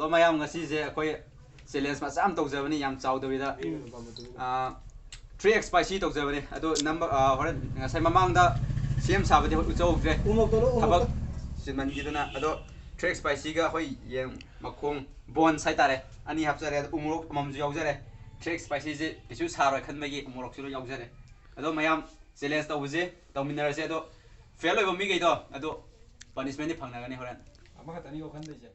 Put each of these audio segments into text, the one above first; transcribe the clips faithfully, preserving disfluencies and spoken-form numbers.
ꯑꯗꯣ ꯃꯌꯥꯝ, ꯉꯁꯤꯁꯦ ꯑꯩꯈꯣꯏ ꯆꯦꯂꯦꯟꯖ ꯃꯆꯥ ꯑꯃ ꯇꯧꯖꯕꯅꯤ, ꯌꯥꯝ ꯆꯥꯎꯗꯕꯤꯗ꯫ ꯊ꯭ꯔꯤ ꯑꯦꯛꯁ ꯁ꯭ꯄꯥꯏꯁꯤ ꯇꯧꯖꯕꯅꯤ꯫ ꯑꯗꯣ ꯅꯝꯕꯔ, ꯑ, ꯍꯣꯔꯦꯟ ꯉꯁꯥꯏ ꯃꯃꯥꯡꯗ ꯁꯦꯝ ꯁꯥꯕꯗꯤ ꯎꯠꯆꯍꯧꯗ꯭ꯔꯦ, ꯎꯃꯣꯛꯇꯣ ꯂꯧ, ꯊꯕꯛ ꯎꯃꯣꯛꯇꯣ꯫ ꯆꯤꯟꯃꯟꯈꯤꯗꯅ꯫ ꯑꯗꯣ ꯊ꯭ꯔꯤ ꯑꯦꯛꯁ ꯁ꯭ꯄꯥꯏꯁꯤꯒ ꯑꯩꯈꯣꯏ ꯌꯦꯟ ꯃꯈꯣꯡ ꯕꯣꯟꯁ ꯍꯥꯏꯇꯥꯔꯦ, ꯑꯅꯤ ꯍꯥꯞꯆꯔꯦ꯫ ꯑꯗꯣ ꯎꯃꯣꯔꯣꯛ ꯑꯃꯃꯝꯁꯨ ꯌꯥꯎꯖꯔꯦ꯫ ꯊ꯭ꯔꯤ ꯑꯦꯛꯁ ꯁ꯭ꯄꯥꯏꯁꯤꯁꯦ ꯀꯩꯁꯨ ꯁꯥꯔꯣꯏ ꯈꯟꯕꯒꯤ ꯎꯃꯣꯔꯣꯛꯁꯨ ꯂꯣꯏ ꯌꯥꯎꯖꯔꯦ꯫ ꯑꯗꯣ ꯃꯌꯥꯝ, ꯆꯦꯂꯦꯟꯖ ꯇꯧꯕꯁꯦ ꯇꯧꯃꯤꯟꯅꯔꯁꯦ꯫ ꯑꯗꯣ ꯐꯦꯜ ꯑꯣꯏꯕ ꯃꯤꯈꯩꯗꯣ ꯑꯗꯣ ꯄꯅꯤꯁꯃꯦꯟꯗꯤ ꯐꯪꯅꯒꯅꯤ ꯍꯣꯔꯦꯟ꯫ ꯑꯃꯈꯛꯇꯅꯤ ꯋꯥꯈꯟꯗꯩꯁꯦ꯫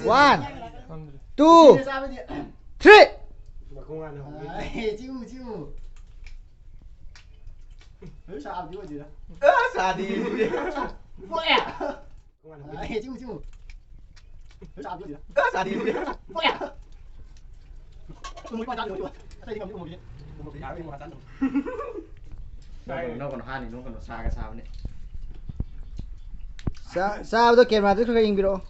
One, two, three. ꯅꯣꯛꯀꯅꯨ, ꯅꯣꯛꯀꯅꯨ, ꯍꯥꯅꯤ, ꯅꯣꯛꯀꯅꯨ, ꯁꯥꯒ ꯁꯥꯕꯅꯦ꯫ ꯆꯥ-, ꯆꯥꯕꯗꯣ ꯀꯦꯃꯦꯔꯥꯗ ꯈꯔ ꯈꯔ ꯌꯦꯡꯕꯤꯔꯛꯑꯣ꯫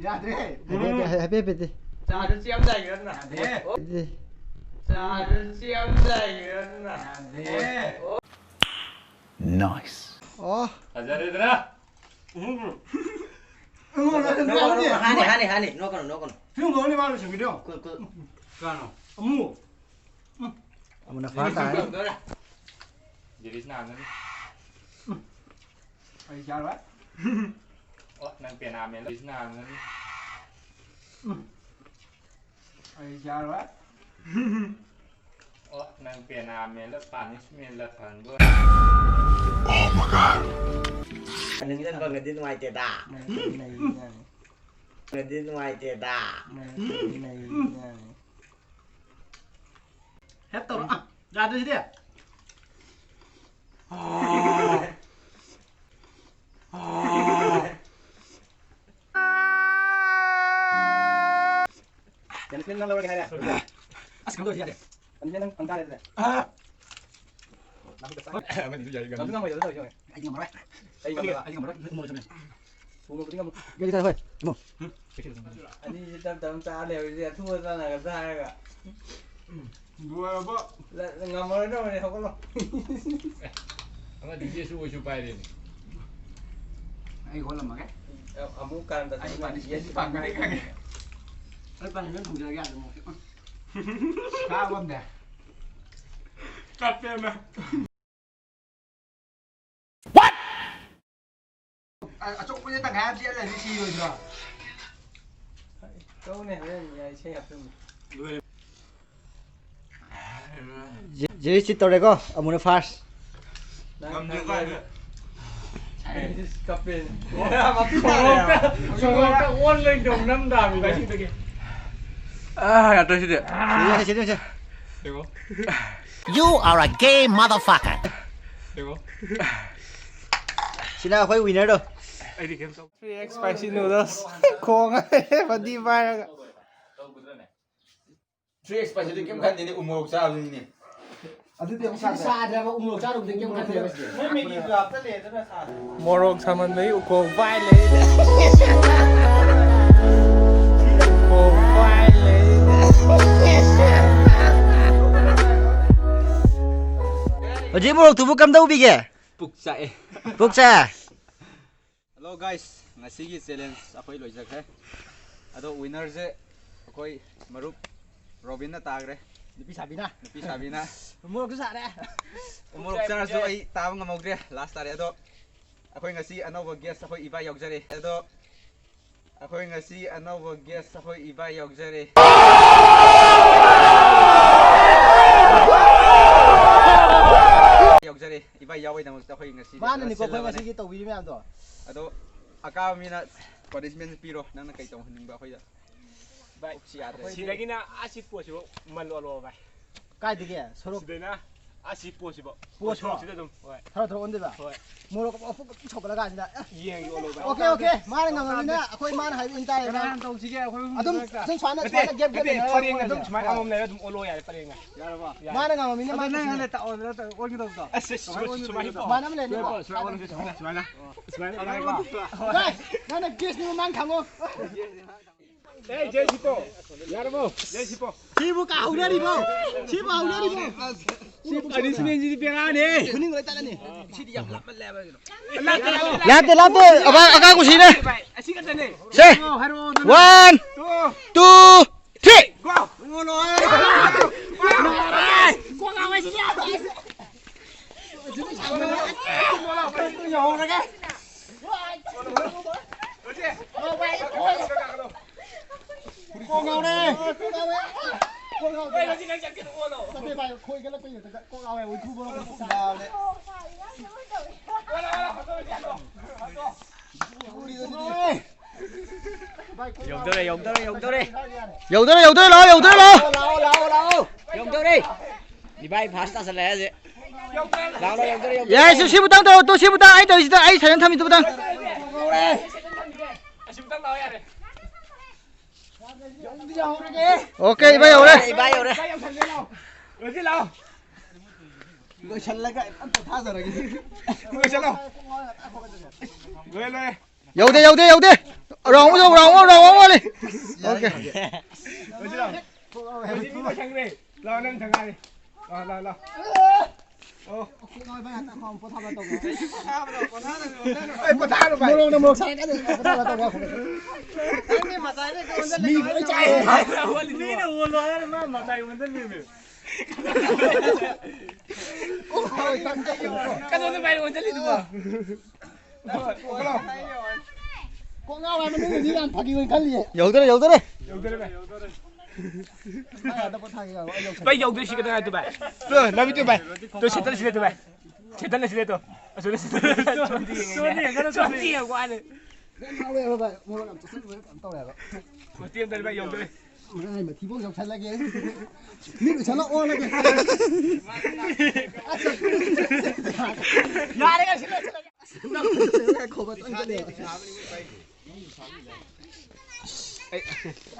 ꯌꯥꯗ꯭ꯔꯦ꯫ ꯍꯥꯏꯐꯦꯠ, ꯍꯥꯏꯐꯦꯠ, ꯍꯥꯏꯐꯦꯠ, ꯍꯥꯏꯐꯦꯠ꯫ ꯆꯥꯗ ꯆꯦꯝꯗꯥꯏꯈ꯭ꯔꯗꯅ꯫ ꯌꯥꯗꯦ꯫ ꯆꯥꯗ ꯆꯦꯝꯗꯥꯏꯈ꯭ꯔꯗꯅ꯫ ꯌꯥꯗꯦ꯫ Nice. ꯑꯣ꯫ ꯐꯖꯔꯦꯗꯅ꯫ ꯎꯝ꯫ ꯅꯣꯛꯀꯅꯨ, ꯅꯣꯛꯀꯅꯨ, ꯍꯥꯅꯤ, ꯍꯥꯅꯤ, ꯍꯥꯅꯤ, ꯅꯣꯛꯀꯅꯨ, ꯅꯣꯛꯀꯅꯨ꯫ ꯐꯤꯂꯝ ꯂꯣꯏꯔꯦ, ꯃꯥ ꯂꯣꯏꯁꯟꯈꯤꯗꯣ꯫ ꯀꯨ-, ꯀꯨ-, ꯀꯅꯥꯅꯣ? ꯑꯃꯨ꯫ ꯑꯃꯨꯅ ꯐꯥ ꯇꯥꯔꯦ꯫ ꯗꯤꯂꯤꯁꯅ ꯍꯥꯟꯒꯅꯤ꯫ ꯑꯩ ꯆꯥꯔꯣꯏ꯫ ꯑꯣ, ꯅꯪ ꯄꯦꯅꯥ ꯃꯦꯜꯂ ꯗꯤꯂꯤꯁꯅ ꯍꯥꯟꯒꯅꯤ꯫ ꯑꯩ ꯆꯥꯔꯣꯏ꯫ ꯑꯣ, ꯅꯪ ꯄꯦꯅꯥ ꯃꯦꯜꯂ ꯄꯥꯅꯤꯁꯃꯦꯟꯂ ꯐꯪꯗꯣꯏ꯫ Oh my God. ꯅꯪ ꯐꯪꯉꯗꯤ ꯅꯨꯡꯉꯥꯏꯇꯦꯗ꯫ ꯅꯪ ꯅꯩ, ꯅꯪ꯫ ꯐꯪꯉꯗꯤ ꯅꯨꯡꯉꯥꯏꯇꯦꯗ꯫ ꯅꯪ ꯅꯩ, ꯅꯪ꯫ ꯍꯦꯠ ꯇꯧꯔꯣ꯫ ꯑ, ꯌꯥꯗ꯭ꯔꯦ ꯁꯤꯗꯤ꯫ ꯄꯅꯤꯁꯃꯦꯟ ꯅꯪ ꯂꯧꯔꯒꯦ ꯍꯥꯏꯔꯦ꯫ ꯑꯁ, ꯀꯝꯗꯧꯔꯗꯤ ꯌꯥꯗꯦ꯫ ꯄꯅꯤꯁꯃꯦꯟ ꯅꯪ ꯐꯪ ꯇꯥꯔꯦ ꯑꯗꯨꯗꯤ꯫ ꯑꯃꯅꯤꯁꯨ ꯌꯥꯏ, ꯀꯝꯁꯨ ꯉꯝꯃꯣꯏ, ꯑꯗꯨ ꯇꯧꯔꯁꯤ ꯌꯦꯡꯉꯣ꯫ ꯑꯩꯗꯤ ꯉꯝꯃꯔꯣꯏ꯫ ꯑꯩ ꯉꯝꯃꯔꯣꯏ꯫ ꯑꯩꯗꯤ ꯉꯝꯃꯔꯣꯏ꯫ ꯃꯣꯔꯣꯛ ꯆꯥꯃꯦꯟ꯫ ꯊꯣꯡꯕꯕꯨꯗꯤ ꯉꯝꯃꯣꯏ꯫ ꯒꯥꯔꯤ ꯊꯥꯗꯧ, ꯍꯣꯏ꯫ ꯏꯃꯣ꯫ ꯑꯅꯤꯁꯤ ꯇꯞ ꯇꯞꯅ ꯆꯥ ꯂꯩꯍꯧꯔꯤꯁꯦ, ꯑꯊꯨꯕ ꯆꯥꯟꯅꯒꯗ꯭ꯔꯥ ꯍꯥꯏꯔꯒ꯫ ꯂꯣꯏꯔꯕꯣ? ꯉꯝꯃꯔꯣꯏꯗꯧꯕꯅꯦ, ꯍꯧꯒꯠꯂꯣ꯫ ꯑꯃꯗꯤ ꯌꯦꯁꯨ ꯑꯣꯏꯁꯨ ꯄꯥꯏꯔꯦꯅꯦ꯫ ꯑꯩ ꯍꯣꯜꯂꯝꯃꯒꯦ꯫ ꯑꯃꯨꯛ ꯀꯥꯟꯗ ꯑꯩ ꯄꯥꯅꯤꯁꯃꯦꯟ ꯌꯦꯁ ꯄꯥꯝꯃꯦ, ꯑꯩ ꯈꯪꯉꯦ꯫ ꯑꯩ ꯄꯥꯅꯤꯁꯃꯦꯟ ꯊꯣꯡꯖꯔꯒꯦ ꯑꯗꯨꯝ꯫ ꯀꯥꯕ ꯉꯝꯗꯦ꯫ ꯀꯞꯄꯦ ꯑꯃ꯫ ꯑ-, ꯑꯆꯧꯕꯁꯦ ꯇꯪꯈꯥꯏ ꯑꯃ ꯆꯦꯜꯂꯗꯤ ꯁꯤꯔꯣꯏꯗ꯭ꯔꯣ? ꯇꯧꯅꯦ, ꯍꯣꯔꯦꯟ ꯌꯥꯏ, ꯏꯁꯩ ꯍꯥꯞꯆꯤꯟꯕ꯫ ꯖꯦ-, ꯖꯦꯔꯤ ꯆꯤꯠ ꯇꯧꯔꯦꯀꯣ, ꯑꯃꯨꯅ ꯐꯥꯔꯁ꯫ ꯅꯪ ꯉꯝꯗ꯭ꯔꯦ ꯈꯪꯗ꯭ꯔꯦ꯫ ꯀꯥꯏꯗ? ꯀꯞꯄꯦ꯫ ꯁꯣꯔꯣꯛꯇ, ꯁꯣꯔꯣꯛꯇ ꯑꯣꯟ ꯂꯩ ꯇꯧ ꯅꯝ ꯇꯥꯕꯅꯤ ꯉꯁꯤꯗꯒꯤ꯫ ꯑꯥ, ꯌꯥꯗ꯭ꯔꯦ ꯁꯤꯗꯤ꯫ ꯁꯤꯗꯤ, ꯁꯤꯗꯤ, ꯁꯤꯗꯤ꯫ ꯌꯦꯡꯉꯣ꯫ You are a gay motherfucker. ꯌꯦꯡꯉꯣ꯫ ꯁꯤꯅ ꯑꯩꯈꯣꯏ ꯋꯤꯅꯔꯗꯣ꯫ ꯑꯩꯗꯤ ꯀꯩꯝ ꯇꯧ-, three X spicy noodles꯫ ꯈꯣꯡꯉ ꯐꯗꯤ ꯄꯥꯏꯔꯒ꯫ Three X spicy ꯗꯨ ꯀꯩꯝ ꯈꯟꯗꯦꯅꯦ, ꯎ ꯃꯣꯔꯣꯛ ꯆꯥꯕꯗꯨꯅꯤꯅꯦ꯫ ꯑꯗꯨꯗꯤ ꯑꯃꯨꯛ ꯁꯤꯗꯤ ꯁꯥꯗ꯭ꯔꯦ꯫ ꯁꯥꯗ꯭ꯔꯦꯕ, ꯎ ꯃꯣꯔꯣꯛ ꯆꯥꯔꯨꯕꯗꯒꯤ ꯀꯩꯝ ꯈꯟꯗ꯭ꯔꯦꯕ ꯁꯤꯗꯤ꯫ ꯃꯣꯏ ꯃꯦꯒꯤꯁꯨ ꯍꯥꯞꯆꯜꯂꯦ, ꯑꯗꯨꯅ ꯁꯥꯗ꯭ꯔꯦ꯫ ꯃꯣꯔꯣꯛ ꯁꯥꯃꯟꯕꯒꯤ ꯎꯀꯣ ꯄꯥꯏ ꯂꯩꯔꯦ꯫ ꯎꯀꯣ ꯄꯥꯏ ꯂꯩꯔꯦ꯫ ꯍꯧꯖꯤꯛ ꯃꯣꯔꯣꯛꯇꯨꯕꯨ ꯀꯝꯗꯧꯕꯤꯒꯦ? ꯄꯨꯛ ꯆꯥꯛꯑꯦ꯫ ꯄꯨꯛ ꯆꯥꯛꯑꯦ? Hello guys, ꯉꯁꯤꯒꯤ challenge ꯑꯩꯈꯣꯏ ꯂꯣꯏꯖꯈ꯭ꯔꯦ꯫ ꯑꯗꯣ winner ꯁꯦ ꯑꯩꯈꯣꯏ ꯃꯔꯨꯞ ꯔꯣꯕꯤꯟꯅ ꯇꯥꯈ꯭ꯔꯦ꯫ ꯅꯨꯄꯤ ꯁꯥꯕꯤꯅ꯫ ꯅꯨꯄꯤ ꯁꯥꯕꯤꯅ꯫ ꯃꯣꯔꯣꯛꯁꯨ ꯁꯥꯔꯦ꯫ ꯎꯃꯣꯔꯣꯛ ꯆꯥꯔꯁꯨ ꯑꯩ ꯇꯥꯕ ꯉꯝꯍꯧꯗ꯭ꯔꯦ, last ꯇꯥꯔꯦ꯫ ꯑꯗꯣ ꯑꯩꯈꯣꯏ ꯉꯁꯤ ꯑꯅꯧꯕ guest ꯑꯩꯈꯣꯏ ꯏꯕꯥꯏ ꯌꯥꯎꯖꯔꯦ꯫ ꯑꯗꯣ ꯑꯩꯈꯣꯏ ꯉꯁꯤ ꯑꯅꯧꯕ guest ꯑꯩꯈꯣꯏ ꯏꯕꯥꯏ ꯌꯥꯎꯖꯔꯦ꯫ ꯌꯥꯎꯖꯔꯦ꯫ ꯏꯕꯥꯏ ꯌꯥꯎꯕꯩꯗꯃꯛꯇ ꯑꯩꯈꯣꯏ ꯉꯁꯤ ꯃꯥꯅꯅꯤꯀꯣ ꯑꯩꯈꯣꯏ ꯁꯤꯜꯂꯕꯅꯦ꯫ ꯉꯁꯤꯒꯤ ꯇꯧꯕꯤꯔꯤ ꯃꯌꯥꯝꯗꯣ꯫ ꯑꯗꯣ ꯑꯀꯥꯕ ꯃꯤꯅ punishment ꯄꯤꯔꯣ꯫ ꯅꯪꯅ ꯀꯩ ꯇꯧꯍꯟꯅꯤꯡꯕ ꯑꯩꯈꯣꯏꯗ? ꯚꯥꯏ, ꯁꯤ ꯌꯥꯗ꯭ꯔꯦ꯫ ꯁꯤꯗꯒꯤꯅ ꯑꯁꯤ ꯄꯣꯠꯁꯤꯐꯥꯎ ꯃꯜ ꯑꯣꯜꯂꯣ ꯚꯥꯏ꯫ ꯀꯥꯏꯗꯒꯤ? ꯁꯣꯔꯣꯛ ꯁꯤꯗꯩꯅ ꯑꯁꯤ ꯄꯣꯠꯁꯤꯕꯣ꯫ ꯄꯣꯠꯁꯤꯕꯣ? ꯁꯣꯔꯣꯛꯁꯤꯗ ꯑꯗꯨꯝ꯫ ꯍꯣꯏ꯫ ꯊꯔꯣ ꯊꯔꯣ ꯑꯣꯟꯗꯣꯏꯕ꯫ ꯍꯣꯏ꯫ ꯃꯣꯔꯣꯛ ꯑꯃ ꯐꯨꯛ ꯐꯨꯛ ꯁꯧꯒꯠꯂꯀꯥꯟꯁꯤꯗ꯫ ꯑꯦ꯫ ꯌꯦꯡꯒꯦ ꯑꯣꯜꯂꯣ ꯚꯥꯏ꯫ Okay, okay. ꯃꯥꯅ ꯉꯝꯃꯃꯤꯅ ꯑꯩꯈꯣꯏ ꯃꯥꯅ ꯍꯥꯏꯕ ꯏꯟ ꯇꯥꯔꯦꯗꯅ꯫ ꯀꯅꯥꯅ ꯇꯧꯁꯤꯒꯦ? ꯑꯩꯈꯣꯏ ꯑꯍꯨꯝ ꯑꯗꯨꯝ ꯈꯛꯇ꯫ ꯁꯨꯝ ꯁꯨꯃꯥꯏꯅ, ꯅꯠꯇꯦ, ꯁꯨꯃꯥꯏꯅ ꯒꯦꯞ ꯒꯦꯞ ꯅꯠꯇꯦ, ꯂꯩꯅꯔꯒ ꯄꯔꯦꯡ ꯑꯣꯟꯁꯦ꯫ ꯑꯗꯨꯝ ꯁꯨꯃꯥꯏꯅ ꯑꯃꯃꯝ ꯂꯩꯔꯒ ꯑꯗꯨꯝ ꯑꯣꯜꯂꯣ ꯌꯥꯔꯦ ꯄꯔꯦꯡꯅ꯫ ꯌꯥꯔꯕꯣ? ꯌꯥꯔꯦ꯫ ꯃꯥꯅ ꯉꯝꯃꯃꯤꯅ ꯑꯗꯣ ꯃꯥꯅ ꯅꯪ ꯇꯧꯁꯤꯅꯦ꯫ ꯍꯥꯟꯅ ꯇꯥꯛꯑꯣꯗꯅ ꯑꯣꯟꯒꯗꯧꯕꯗꯣ꯫ ꯑꯁ, ꯑꯁ, ꯁꯨꯃꯥꯏꯅ ꯁꯨꯃꯥꯏꯅ ꯑꯣꯟꯒꯗꯧꯕꯗꯣ꯫ ꯁꯨꯃꯥꯏꯅ꯫ ꯁꯨꯃꯥꯏꯅ꯫ ꯁꯨꯃꯥꯏꯅ꯫ ꯁꯨꯃꯥꯏꯅ꯫ ꯚꯥꯏ, ꯅꯪꯅ ꯒꯦꯁꯅꯤ ꯃꯃꯥꯡ ꯊꯝꯃꯣ꯫ ꯑꯦ, ꯖꯦ ꯁꯤꯄꯣ꯫ ꯌꯥꯔꯕꯣ? ꯖꯦ ꯁꯤꯄꯣ꯫ ꯁꯤꯕꯨ ꯀꯥ ꯍꯧꯅꯔꯤꯕꯣ? ꯁꯤꯕꯨ ꯍꯧꯅꯔꯤꯕꯣ? ꯁꯤꯕꯨ ꯑꯗꯤꯁꯅꯦꯜꯁꯤꯗꯤ ꯕꯦꯔꯥꯅꯦ꯫ ꯈꯨꯅꯤꯡ ꯂꯣꯏ ꯇꯠꯂꯅꯤ꯫ ꯁꯤꯗꯤ ꯌꯥꯝ ꯂꯥꯞꯃꯜꯂꯦꯕ ꯀꯩꯅꯣ꯫ ꯂꯥꯞꯇꯦ, ꯂꯥꯞꯇꯦ꯫ ꯑꯕꯥ, ꯑꯀꯥ ꯀꯨꯁꯤꯅꯦ꯫ ꯚꯥꯏ, ꯑꯁꯤ ꯈꯛꯇꯅꯦ꯫ ꯁꯦ꯫ ꯍꯥꯏꯔꯛꯑꯣ, ꯍꯥꯏꯔꯛꯑꯣ ꯑꯗꯨꯅ꯫ One, two, two, three꯫ Go! ꯌꯧꯍꯧꯔꯒꯦ꯫ ꯀꯣꯛ ꯉꯥꯎꯔꯦ꯫ ꯀꯣꯛ ꯉꯥꯎꯔꯦ꯫ ꯀꯣꯛ ꯉꯥꯎꯔꯦ꯫ ꯆꯠꯇꯦ ꯚꯥꯏ, ꯈꯣꯏ ꯒꯠꯂꯛꯄꯩꯅꯦ꯫ ꯀꯣꯛ ꯉꯥꯎꯔꯦ꯫ ꯎꯏꯊꯨ ꯕꯣꯔꯣ ꯀꯣꯛ ꯉꯥꯎꯔꯦ꯫ ꯌꯧꯗꯧꯔꯦ, ꯌꯧꯗꯧꯔꯦ, ꯌꯧꯗꯧꯔꯦ꯫ ꯌꯧꯗꯧꯔꯦ, ꯌꯧꯗꯧꯔꯦ, ꯂꯥꯛꯑꯣ, ꯌꯧꯗꯧꯔꯦ, ꯂꯥꯛꯑꯣ꯫ ꯂꯥꯛꯑꯣ, ꯂꯥꯛꯑꯣ, ꯂꯥꯛꯑꯣ, ꯂꯥꯛꯑꯣ꯫ ꯌꯧꯗꯧꯔꯦ꯫ ꯏꯕꯥꯏ ꯐꯥꯁ ꯇꯥꯁꯜꯂꯛꯑꯦ ꯍꯧꯖꯤꯛ꯫ ꯂꯥꯛꯑꯣ, ꯂꯥꯛꯑꯣ, ꯌꯧꯗꯧꯔꯦ, ꯌꯧꯗꯧꯔꯦ꯫ ꯌꯥꯏ, ꯁꯤ, ꯁꯤꯕꯨꯇꯪ ꯇꯧꯔꯣ, ꯇꯨ, ꯁꯤꯕꯨꯇꯪ, ꯑꯩ ꯇꯧꯔꯤꯁꯤꯗ, ꯑꯩ ꯁꯥꯏꯂꯦꯟ ꯊꯝꯃꯤꯗꯨꯕꯨꯇꯪ꯫ ꯑꯁꯤꯕꯨꯇꯪ ꯂꯥꯛꯑꯣ ꯌꯥꯔꯦ꯫ ꯑꯣꯀꯦ, ꯏꯕꯥꯏ ꯌꯧꯔꯦ꯫ ꯏꯕꯥꯏ ꯌꯧꯔꯦ꯫ ꯏꯕꯥꯏ ꯌꯧꯁꯜꯂꯦ, ꯂꯥꯛꯑꯣ꯫ ꯔꯣꯖꯤ, ꯂꯥꯛꯑꯣ꯫ ꯂꯣꯏꯁꯜꯂꯒ ꯑꯝꯇ ꯊꯥꯖꯔꯒꯦ꯫ ꯂꯣꯏꯁꯜꯂꯣ꯫ ꯂꯣꯏꯔꯦ, ꯂꯣꯏꯔꯦ꯫ ꯌꯧꯗꯦ, ꯌꯧꯗꯦ, ꯌꯧꯗꯦ꯫ ꯔꯥꯎꯟ ꯑꯃ ꯌꯧ, ꯔꯥꯎꯟ ꯑꯃ, ꯔꯥꯎꯟ ꯑꯃ ꯋꯥꯠꯂꯤ꯫ ꯑꯣꯀꯦ꯫ ꯂꯣꯏꯁꯜꯂꯣ꯫ ꯂꯣꯏꯁꯜꯂꯣ, ꯃꯤ ꯂꯣꯏꯁꯟꯈ꯭ꯔꯦ꯫ ꯂꯥꯛꯑꯣ, ꯅꯪ ꯊꯪ ꯉꯥꯏꯔꯦ꯫ ꯂꯥꯛꯑꯣ, ꯂꯥꯛꯑꯣ, ꯂꯥꯛꯑꯣ꯫ ꯑꯣ꯫ ꯑꯩ ꯄꯣꯊꯥꯔꯣ, ꯚꯥꯏ꯫ ꯃꯣꯔꯣꯛꯅ ꯃꯣꯔꯣꯛ ꯁꯥꯏ ꯀꯟꯅ ꯄꯣꯊꯥꯔꯣ, ꯇꯧꯔꯣ꯫ ꯃꯤ ꯂꯣꯏ ꯆꯥꯏꯌꯦ꯫ ꯃꯤꯅ ꯑꯣꯜꯂꯣ ꯍꯥꯏꯔ ꯃꯥ ꯃꯇꯥꯏ ꯑꯣꯟꯁꯤꯜꯂꯤꯅꯦ꯫ ꯀꯩꯅꯣꯗ ꯚꯥꯏ ꯑꯣꯟꯁꯤꯜꯂꯤꯗꯨꯕꯣ꯫ ꯀꯣꯛ ꯉꯥꯎ ꯍꯥꯏꯕ ꯅꯪꯅꯗꯤ ꯌꯥꯝ ꯐꯥꯒꯤ ꯑꯣꯏꯅ ꯈꯜꯂꯤꯌꯦ꯫ ꯌꯧꯗꯣꯔꯦ, ꯌꯧꯗꯣꯔꯦ꯫ ꯌꯧꯗꯣꯔꯦ, ꯚꯥꯏ꯫ ꯌꯧꯗꯣꯔꯦ꯫ ꯚꯥꯏ, ꯌꯧꯗ꯭ꯔꯤ ꯁꯤ ꯈꯛꯇ ꯉꯥꯏ ꯇꯨ, ꯚꯥꯏ꯫ ꯇꯨ, ꯂꯝꯕꯤ ꯇꯨ, ꯚꯥꯏ꯫ ꯇꯨ, ꯁꯦꯠꯇꯜ ꯁꯤꯗ ꯇꯨ, ꯚꯥꯏ꯫ ꯁꯦꯠꯇꯜ ꯑꯁꯤꯗ ꯇꯨ꯫ ꯑꯁꯣꯝꯗ ꯁꯦꯠꯇꯜ꯫ ꯁꯣꯝꯗ ꯌꯦꯡꯉꯦ꯫ ꯁꯣꯝꯗ ꯌꯦꯡꯉꯦ ꯋꯥꯅꯤ꯫ ꯌꯥꯝ ꯉꯥꯎꯋꯦꯕ, ꯚꯥꯏ꯫ ꯃꯣꯔꯣꯛ ꯌꯥꯝ ꯆꯥꯁꯤꯟꯕ ꯌꯥꯝ ꯇꯧꯔꯦꯕ꯫ ꯃꯇꯦꯛ ꯑꯃꯗꯅꯤ, ꯚꯥꯏ, ꯌꯧꯗꯣꯔꯦ꯫ ꯃꯔꯥꯏ ꯃꯊꯤꯕꯣꯡ ꯌꯧꯁꯜꯂꯒꯦ꯫ ꯃꯤꯠ ꯎꯏꯁꯜꯂ ꯑꯣꯜꯂꯒꯦ꯫ ꯌꯥꯔꯦ, ꯉꯁꯤ ꯂꯣꯏꯁꯤꯜꯂꯒꯦ꯫ ꯈꯣꯕ ꯆꯪꯁꯤꯜꯂꯦ꯫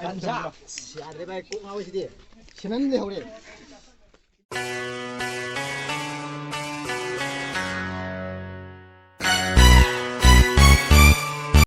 ꯒꯟꯖꯥ꯫ ꯑꯁ, ꯌꯥꯗ꯭ꯔꯦ ꯚꯥꯏ, ꯀꯣꯛ ꯉꯥꯎꯋꯦ ꯁꯤꯗꯤ꯫ ꯁꯤꯅꯟ ꯂꯩꯍꯧꯔꯦ꯫